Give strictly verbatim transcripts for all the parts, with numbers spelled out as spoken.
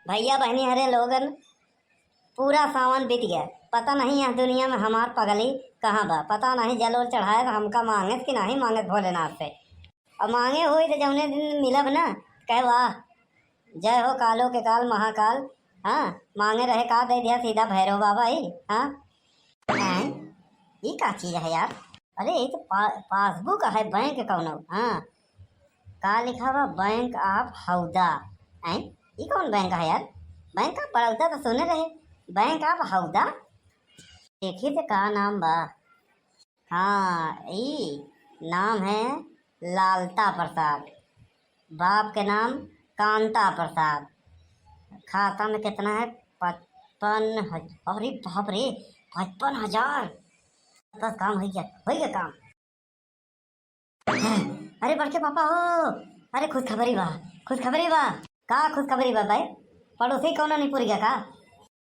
भइया बहिनी हरे लोगन, पूरा सावन बीत गया, पता नहीं यह दुनिया में हमार पगली कहाँ बा, पता नहीं जल उल चढ़ाए तो हमका मांगत कि नहीं मांगत भोलेनाथ से। अब मांगे होई तो जौने दिन मिलब ना, कहे वाह, जय हो कालो के काल महाकाल। हाँ, मांगे रहे का दे दिया सीधा भैरव बाबा ही। हाँ, हैं? ई का चीज है यार? अरे, ई तो पा-, पासबुक है बैंक कौनो। हाँ, का लिखा बा? बैंक ऑफ हौदा। हैं? ई कौन बैंक है यार? बैंक ऑफ बड़ौदा तो सुने रहे, बैंक ऑफ हौदा। देखी तो का नाम बा। हाँ, ई नाम है लालता प्रसाद, बाप के नाम कांता प्रसाद। खाता में कितना है? पचपन हज-, अरे बाप रे, पचपन हजार। बस काम हो गया, हो गया काम। अरे बड़के पापा हो, अरे खुशखबरी बा, खुशखबरी बा। का खुशखबरी बा भाई? पड़ोसी कौनो निपुर गया का?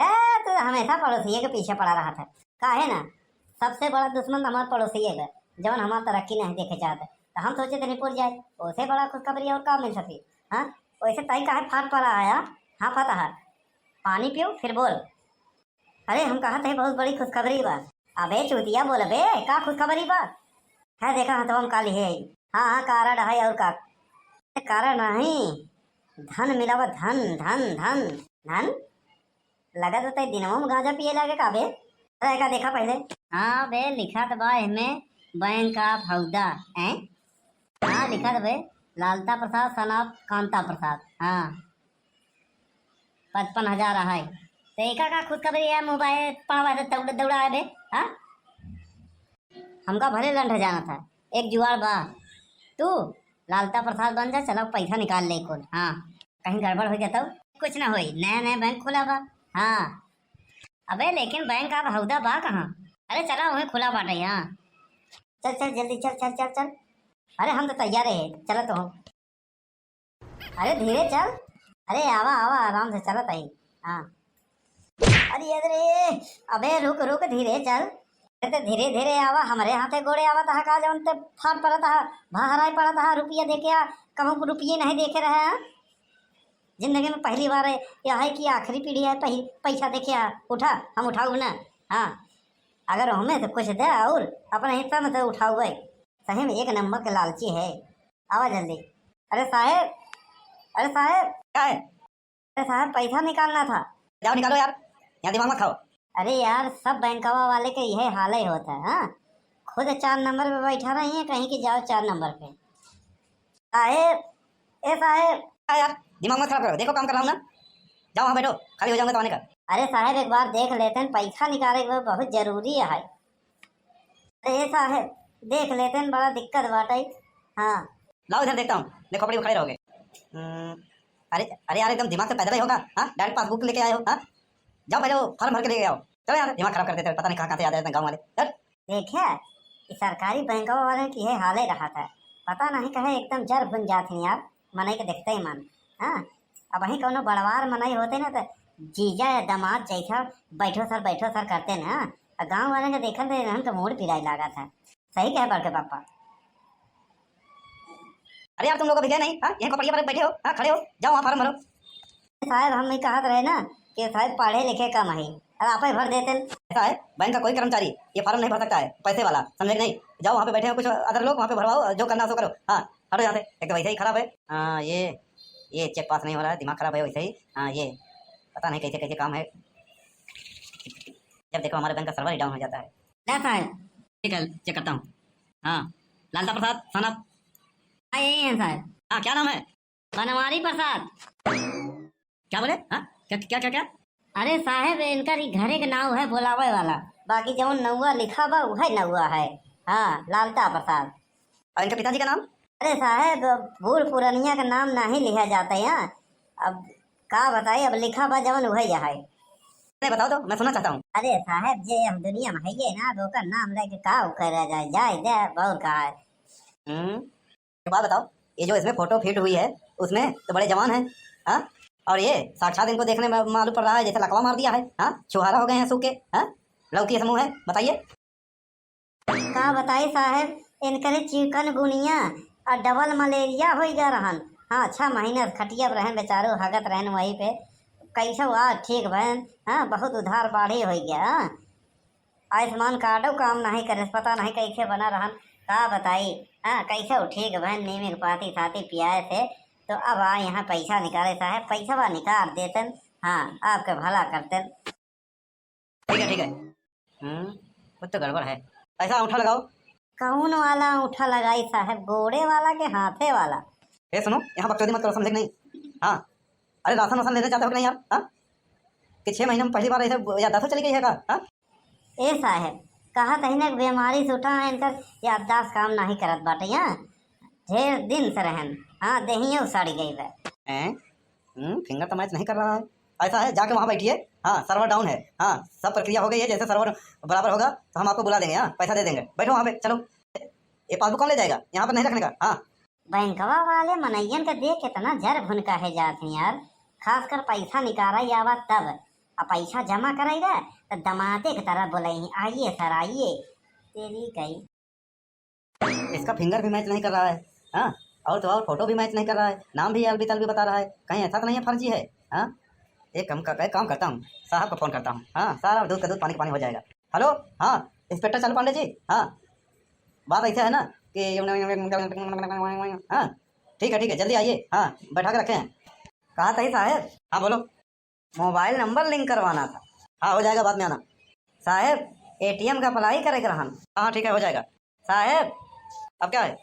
ए, तू हमेशा पड़ोसिये के पीछे पड़ा रहा था, काहे ना? सबसे बड़ा दुश्मन तो हमार पड़ोसिये बा, जवन हमार तरक्की नहीं देखे चाहत। तो हम सोचे थे निपुर जाए, ओसे बड़ा खुशखबरी और का मिल सकी? हाँ, वैसे ताई काहे फाट पड़ा आया? हाँ, फतहा, पानी पियो फिर बोल। अरे हम कहा थे बहुत बड़ी खुशखबरी बा। अबे चूतिया बोल बे, का खुशखबरी बा? है देखा हाथवा में का लिहे है। हाँ, हाँ, कार्ड है और का? कार्ड नहीं, धन मिला बा, धन, धन, धन, धन। लगत होता है दिनवा में गांजा पिए लागे का बे? अरे का देखा पहले। हाँ बे, लिखा तो बा एहमे बैंक ऑफ हौदा, हैं? हाँ, लिखा तो बे, लालता प्रसाद son of कांता प्रसाद। हाँ, पचपन हजार है। तो एका का खुशखबरी है, मोबाइल पढ़वा दे, दौड़, दौड़ा है बे, हाँ? हमका भले लंड जाना था, एक जुआड़ बा, तू लालता प्रसाद बन जा, चलो पैसा निकाल ले कुल। हाँ, कहीं गड़बड़ हो जाता हो। कुछ ना होई, नया नया बैंक खुला बा। हाँ, अबे लेकिन बैंक ऑफ हौदा बा कहाँ? अरे चला, वहीं खुला बाटे। हाँ, चल चल, जल्दी चल, चल चल चल। अरे हम तो तैयार है, चलत हो। अरे धीरे चल। अरे आवा आवा, आराम से चलत आई। हाँ। अरे अरे, अबे रुक रुक, धीरे चल। अरे ते धीरे धीरे आवा, हमरे हाथे गोड़े आवा तहा का, जवन ते फाट पड़त हा, भाहराई पड़त हा, रुपया देके आ, कहूँ रुपये नहीं देखे रहे हैं। जिंदगी में पहली बार है, यह है कि आखिरी पीढ़ी है, पही-, पैसा देके आ, उठा, हम उठाऊ ना। हाँ, अगर हमें तो कुछ दे और अपने हिस्सा में तो उठाऊ भाई। सही में एक नंबर के लालची है। आवा जल्दी। अरे साहेब, अरे साहेब। क्या है? अरे साहेब, पैसा निकालना था। जाओ निकालो यार, यहाँ दिमाग मत खाओ। अरे यार, सब बैंकवा वाले के यही हाल ही होता है। हाँ, खुद चार नंबर पे बैठा रही है, कहीं कि जाओ चार नंबर पे। साहेब, ए साहेब। क्या यार, दिमाग मत खराब करो, देखो काम कर रहा हूँ ना। जाओ वहाँ बैठो, खाली हो जाऊंगा तो आने का। अरे साहेब, एक बार देख लेते हैं, पैसा निकाले के बहुत जरूरी है। अरे साहेब, देख लेते हैं, बड़ा दिक्कत बाटे। हाँ। लाओ इधर देखता हूँ, देखो खोपड़ी में खड़े रहोगे। हम्म, अरे अरे यार, एकदम दिमाग से पैदल ही होगा। हाँ, डायरेक्ट पासबुक लेके आए हो। हाँ, जाओ पहले वो फॉर्म भर के लेके आओ। चलो यार, दिमाग खराब कर देते हो, पता नहीं कहाँ कहाँ से आ जाते हैं गाँव वाले। चल। देखे, ई सरकारी बैंकवा वाले की है हाले रहा था, पता नहीं कहे एकदम जर भुन जात हैं यार, मनई के देखते ही मन। हाँ, अबहीं कौनो बड़वार मनई होते ना तो जीजा या दामाद जैसा बैठो सर, बैठो सर करते ना। आ गाँव वाले के देखल रहे, हम तो मूड पिराए लागा था। सही कहे बड़के पापा। अरे यार, तुम लोग अभी गए नहीं, हाँ? यहीं खोपड़िया पर बैठे हो, हाँ, खड़े हो, जाओ वहाँ फॉर्म भरो। साहब, हम ही कहत रहे ना कि साहब पढ़े लिखे कम है, और आप ही भर देते। साहब, बैंक का कोई कर्मचारी ये फॉर्म नहीं भर सकता है, पैसे वाला, समझे कि नहीं? जाओ वहाँ पे बैठे हो कुछ अदर लोग, वहाँ पे भरवाओ, जो करना हो सो करो। हाँ, हटो यहाँ से, एक तो वैसे ही खराब है। हाँ, ये ये चेक पास नहीं हो रहा है, दिमाग खराब है वैसे ही। हाँ, ये पता नहीं कैसे कैसे काम है, जब देखो हमारे बैंक का सर्वर ही डाउन हो जाता है। ला साहब, निकल चेक करता हूँ। हाँ, लालता प्रसाद, सन ऑफ। हाँ, यही है साहब। हाँ, क्या नाम है? बनवारी प्रसाद। क्या बोले? हाँ, क्या क्या क्या क्या? अरे साहब, इनकर ई घरे के नाव है बोलावे वाला, बाकी जौन नौवा लिखा बा उहे नौवा है। हाँ, लालता प्रसाद। और इनके पिताजी का नाम? अरे साहब, बूढ़ पुरनिया का नाम नहीं लिहा जाता है। अब का बताई, अब लिखा बा जवन उहे है। नहीं, बताओ तो, मैं सुनना चाहता हूँ। अरे साहब, जे हम दुनिया में है ये ना, अब ओकर नाम लेके का करा जाए, जाए दे, और का है। हम्म, एक बात बताओ, ये जो इसमें फोटो फिट हुई है, उसमें तो बड़े जवान हैं, हाँ? और ये साक्षात इनको देखने में मालूम पड़ रहा है जैसे लकवा मार दिया है, हाँ? छुहारा हो गए हैं सूख के, हाँ? लौकी समूह है, बताइए। का बताई साहेब, इनकरे चिकनगुनिया और डबल मलेरिया होइ गया रहन। हाँ, छह महीना से खटिया पर रहन बेचारो, हगत रहन वहीं पे। कैसे हुआ? ठीक भैन, हाँ, बहुत उधार बाढ़ी हो गया, हाँ। आयुष्मान कार्डो काम नहीं करे, पता नहीं कैसे बना रहन, का बताई, हाँ, कैसे हो? ठीक भैन, नीम के पाती साथी पियाए से, तो अब आ यहाँ पैसा निकाले साहेब, पैसा निकाल देतन, हाँ, आपके भला करतन। ठीक है, ठीक है। हम्म, कुछ तो गड़बड़ है। ऐसा अंगूठा लगाओ। कौन वाला अंगूठा लगाई साहेब, गोड़े वाला के हाथे वाला? ए सुनो, यहाँ बकचोदी मत करो, समझे कि नहीं? हाँ, अरे राशन वासन लेने जाते हो कि नहीं यार? हाँ, कि छह महीने में पहली बार ऐसे याददाश्त चली गई है का? हाँ, ए साहेब, कहा तही ना बीमारी से उठा है, इनकर याददाश्त काम नहीं करत बाटे। यहाँ ढेर दिन से रहन, हाँ, देहियो सड़ गई बा। हैं? हम्म, फिंगर तो मैच नहीं कर रहा है। ऐसा है, जाके वहाँ बैठिए। हाँ, सर्वर डाउन है। हाँ, सब प्रक्रिया हो गई है, जैसे सर्वर बराबर होगा तो हम आपको बुला देंगे। हाँ, पैसा दे देंगे, बैठो वहाँ पे। चलो, ये पासबुक कौन ले जाएगा? यहाँ पर नहीं रखने का। हाँ, बैंकवा वाले मनइयन के देख कितना जर भुनका है जात हैं यार। खासकर पैसा निकारा आवा तब, अब पैसा जमा करेगा तो दमादे की तरह बोले ही, "आइए सर, आइए।" तेरी गई। इसका फिंगर भी मैच नहीं कर रहा है। हाँ, और तो और फोटो भी मैच नहीं कर रहा है, नाम भी अलबी तलबी बता रहा है। कहीं ऐसा तो नहीं है फर्जी है? हाँ, एक काम कर, एक काम करता हूँ, साहब को फोन करता हूँ। हाँ, सारा दूध का दूध, पानी का पानी हो जाएगा। हेलो, हाँ, इंस्पेक्टर चालू पांडे जी। हाँ, बात ऐसे है ना कि, हाँ, ठीक है, ठीक है, जल्दी आइए। हाँ, बैठा के रखे हैं। कहा तही साहेब? हाँ, बोलो। मोबाइल नंबर लिंक करवाना था। हाँ, हो जाएगा, बाद में आना। साहेब, एटीएम का अप्लाई करे के रहन। हाँ, ठीक है, हो जाएगा। साहेब, अब क्या है?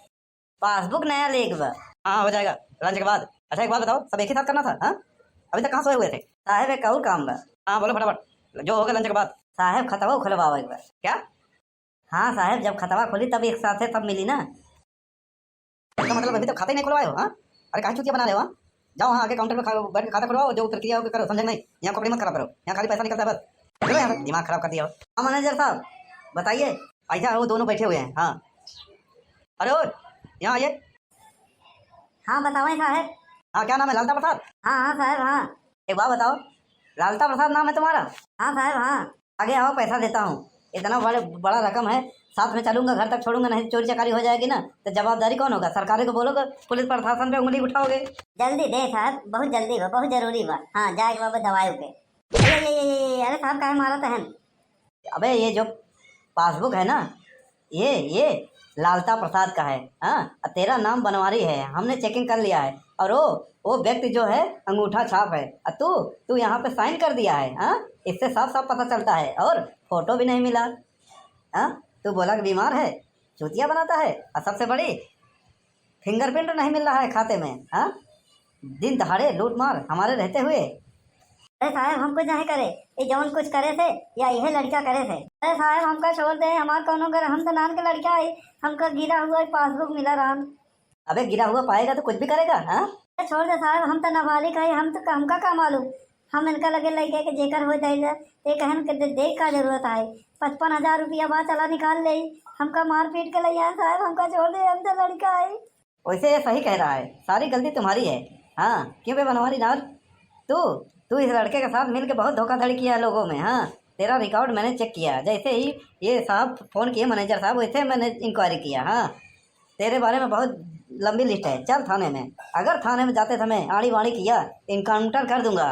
पासबुक नया लेके बा। हाँ, हो जाएगा, लंच के बाद। अच्छा, एक बात बताओ, सब एक ही साथ करना था? हाँ, अभी तक कहाँ सोए हुए थे? साहेब, एक और काम बा। हाँ, बोलो फटाफट, जो होगा लंच के बाद। साहेब, खतवा खुलवावे के बा। क्या? हाँ साहेब, जब खतवा खुली तब एक साथे सब मिली ना। इसका मतलब अभी तो खाता ही नहीं खुलवाए हो, हाँ? अरे काहे चूतिया बना रहे हो, हाँ? जाओ वहाँ आगे काउंटर पे खा-, बैठ के खाता खुलवाओ, जो प्रक्रिया होगी करो, समझे नहीं? यहाँ खोपड़ी मत खराब करो, यहाँ खाली पैसा निकलता है बस। चलो यहाँ से, दिमाग खराब कर दिया हो। हाँ मैनेजर साहब, बताइए। ऐसा है, वो दोनों बैठे हुए हैं। हाँ, अरे ओ, यहाँ आइए। हाँ बताओ साहेब। हाँ, क्या नाम है? लालता प्रसाद? हाँ हाँ साहेब, हाँ। एक बात बताओ, लालता प्रसाद नाम है तुम्हारा? हाँ साहेब, हाँ। आगे आओ, पैसा देता हूँ। इतना बड़े, बड़ा रकम है, साथ में चलूंगा, घर तक छोड़ूंगा, नहीं तो चोरी चकारी हो जाएगी ना, तो जवाबदारी कौन होगा? सरकारे को बोलोगे, पुलिस प्रशासन पे उंगली उठाओगे। जल्दी दे साहब, बहुत जल्दी बा, बहुत जरूरी बा। हाँ, जाए के बाबा दवाई पे। अरे, ये, ये, ये, ये, अरे साहब, काहे मारत हन? अबे, ये जो पासबुक है ना, ये, ये लालता प्रसाद का है, हाँ? अ तेरा नाम बनवारी है, हमने चेकिंग कर लिया है। और वो, वो व्यक्ति जो है, अंगूठा छाप है। अ तू, तू यहाँ पे साइन कर दिया है, हाँ? इससे साफ साफ पता चलता है। और फोटो भी नहीं मिला, हाँ? तू बोला कि बीमार है, चूतिया बनाता है। और सबसे बड़ी, फिंगरप्रिंट नहीं मिल रहा है खाते में, हाँ? दिन दहाड़े लूट मार हमारे रहते हुए। अरे साहेब, हम कुछ नहीं करे, ये जौन कुछ करे थे, या यह लड़का करे थे। अरे साहेब, हमका छोड़ दे, हमार कौनो घर, हम तो नान के लड़का है, हमका गिरा हुआ ही पासबुक मिला रहन। अबे, गिरा हुआ पाएगा तो कुछ भी करेगा, हाँ? अरे छोड़ दे साहेब, हम तो नाबालिग है, हम तो, हमका का मालूम, हम इनका लगे लइके के जेकर हो जाए, ये कहन के दे, दे का जरूरत है? पचपन हजार रुपया बा, चला निकाल ले, हमका मार पीट के ले आए साहेब, हमका छोड़ दे, हम तो लड़का है। वैसे ये सही कह रहा है, सारी गलती तुम्हारी है। हाँ, क्यों बे बनवारी नार? तू, तू इस लड़के के साथ मिलके बहुत धोखाधड़ी किया है लोगों में। हाँ, तेरा रिकॉर्ड मैंने चेक किया, जैसे ही ये साहब फोन किए मैनेजर साहब, वैसे मैंने इंक्वायरी किया। हाँ, तेरे बारे में बहुत लंबी लिस्ट है, चल थाने में। अगर थाने में जाते समय आड़ी बाड़ी किया, इनकाउंटर कर दूंगा।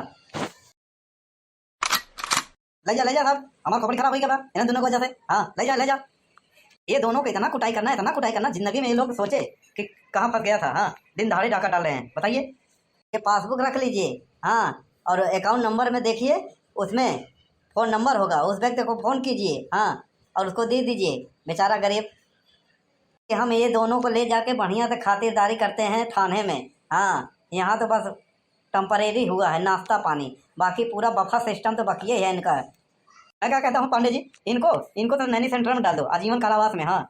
ले जा, ले जा साहब, हमार खोपड़ी खराब होई गया बा, इन्हें दोनों की वजह से। हाँ, ले जा, ले जा। ये दोनों को इतना कुटाई करना, इतना कुटाई करना, जिंदगी में ये लोग सोचे कि कहाँ फंस गया था। हाँ, दिन दहाड़े डाका डाल रहे हैं, बताइए। ये पासबुक रख लीजिए, हाँ, और अकाउंट नंबर में देखिए, उसमें फोन नंबर होगा, उस व्यक्ति को फोन कीजिए, हाँ, और उसको दे दीजिए, बेचारा गरीब। कि हम ये दोनों को ले जाके बढ़िया से खातिरदारी करते हैं थाने में। हाँ, यहाँ तो बस टेम्परेरी हुआ है नाश्ता पानी, बाकी पूरा बफर सिस्टम तो बकिए है इनका। मैं क्या कहता हूँ पांडे जी, इनको, इनको तो नैनी सेंटर में डाल दो, आजीवन कारावास में। हाँ,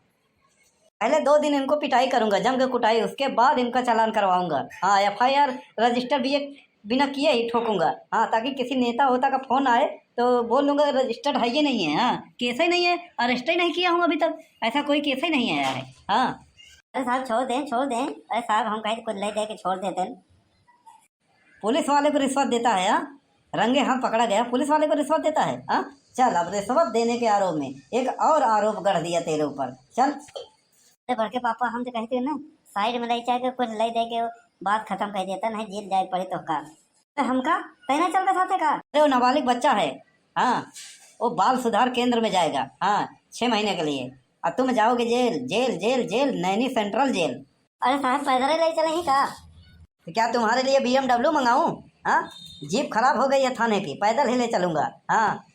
पहले दो दिन इनको पिटाई करूंगा, जम के कुटाई, उसके बाद इनका चालान करवाऊंगा। हाँ, एफआईआर रजिस्टर भी एक बिना किए ही ठोकूंगा। हाँ, ताकि किसी नेता होता का फोन आए तो बोल दूंगा, रजिस्टर्ड है ही नहीं है। हाँ, केस ही नहीं है, अरेस्ट ही नहीं किया हूँ अभी तक, ऐसा कोई केस ही नहीं आया है। हाँ। अरे साहब, छोड़ दें, छोड़ दें। अरे साहब, हम कहे कुछ ले दे के छोड़ देते हैं। पुलिस वाले को रिश्वत देता है, हाँ? रंगे हाथ पकड़ा गया, पुलिस वाले को रिश्वत देता है, हाँ? चल, अब रिश्वत देने के आरोप में एक और आरोप गढ़ दिया तेरे ऊपर। चल। अरे बड़के पापा, हम तो कहते हैं ना, साइड में ले जाके कुछ ले दे के बात खत्म कर देता, नहीं जेल जाए पड़े तो का। तो हमका तैना चल के साथे का? अरे, वो नाबालिग बच्चा है। हाँ, वो बाल सुधार केंद्र में जाएगा। हाँ, छह महीने के लिए। और तुम जाओगे jail, jail, jail, jail, Naini central jail. अरे साहब, पैदल ही ले चले ही का? तो क्या तुम्हारे लिए B M W मंगाऊं? हाँ, जीप खराब हो गई है थाने की, पैदल ही ले चलूंगा। हाँ,